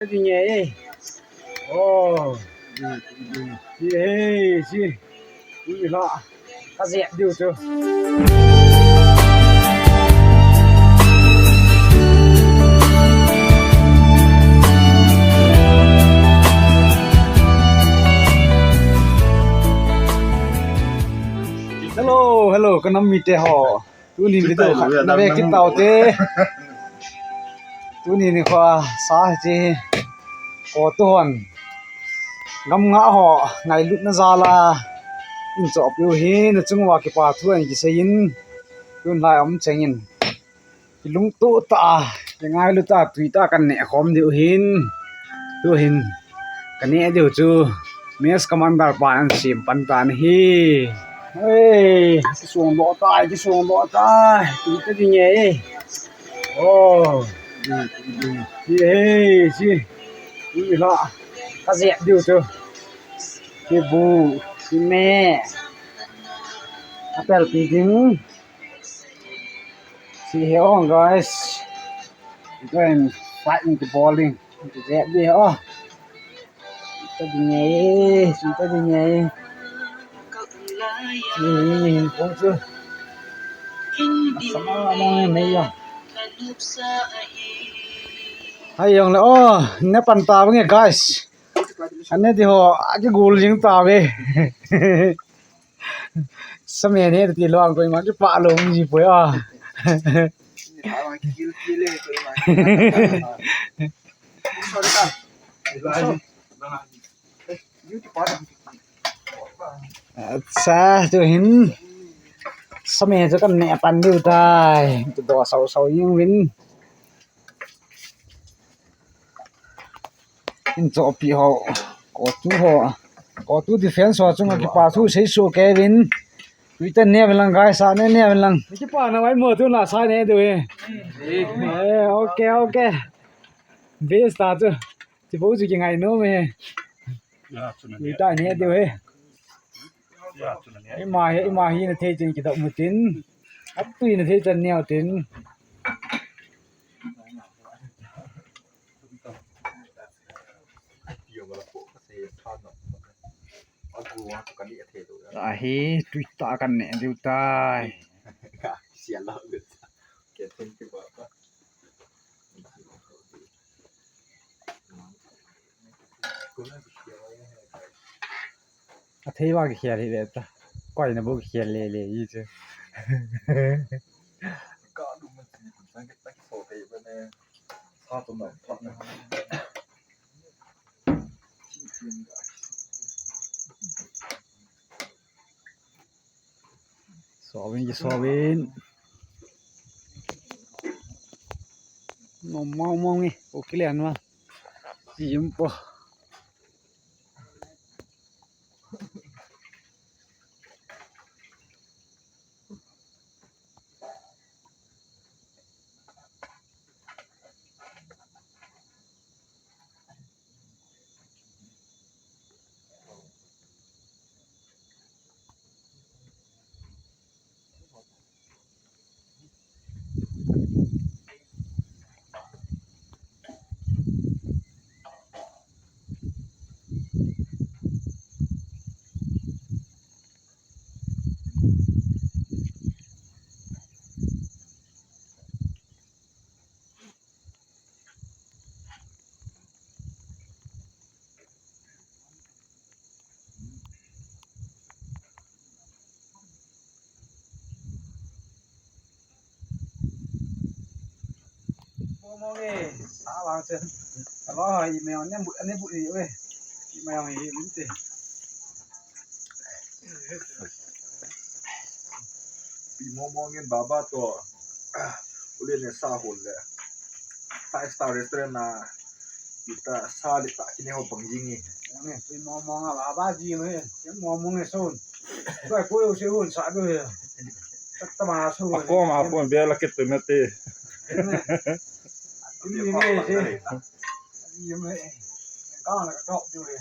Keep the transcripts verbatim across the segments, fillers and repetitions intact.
Ding e. Oh. Si, si. Ui la. Ka jep diu chu. Hello, hello, ka nam mite ho. Tuni video khat na ve kit tau te. Tuni nikho sa hiche hi. KOTU hon. Gam nga ho ngailutna jal a. Hin chohpeh u hi na chung uva kipa thu ahin kisei in. Tun lai um cheng in. Kilungto tah a, kingailu tah a, tui tah a kan neh khom diu hin. Tu hin, ka neh diu chu, Mess Commander pan asem pan tan ahi. Hei, kisong lo tai, kisong lo tai, tui ta ding e. Oh, si, hei, si, tui la, ka jep diu chu. Si bu, si me, ka pelpi ding. Si he o guys. Go and fight in the bowling. Jep di o. Chuta ding e, chuta ding e. Si hin po chu. Sama mo e mei ya. Hai jong le o, ne pan ta bang e guys. Ane di ho, aki gol jing ta ve. Sa me ne ti lo ang koima kipah lou ji poi a. Acha, tu hin. Sa me chu kan neh pan diu tai. Tu do sau sau jing uvin. Hin chohpeh ho, KOTU ho, KOTU defense ho chunga kipa thu sei soh kei uvin. Tui ta neh uvin lang guys, sa neh neh uvin lang. Kipa na vai mo tu na sa neh diu e. Eh, okay, okay. Best ta chu. Chi bo chu kingai nom e. Tui ta neh diu e. Ima hi, ima hi na thei chen kidop mu tin. Atui na thei chan neo tin. Ahi, tui ta kan neh diu tai. Athei uva kikhel hi ve ta. Koi na bu kikhel le le ji chu. Sovin, sovin. Nom mong mong ni, okay le anwa. Yum po. Mo mo nge, sa vang chen. Alo, i me ne bu, ne bu ni we. I me ang hi min te. Pi mo mo nge baba to. Ule ne sa hol le. Five star restaurant na. Kita sa le ta kine ho bang jing ni. Nge, pi mo mo nga baba ji me. Mo mo nge son. Ko ko yo se hon sa do he. Tama su. Ako ma pon be la kit na te. Ni ni se. Ni me. Ka na ka top du le.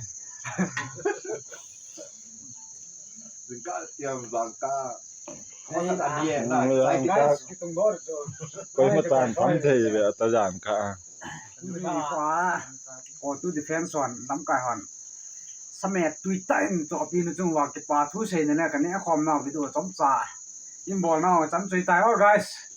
Ka tiam bang ka. Ko na ta ni na. Guys, kitung dor so. Koi ma tan pham thei ve ta jan ka. Tua, ko tu defense hon, lamkai hon. Samet tui ta in to pi nu chung wa kipa thu sei ne ne ka ne khom na video chomcha. In bol na cham chui tai, oh guys.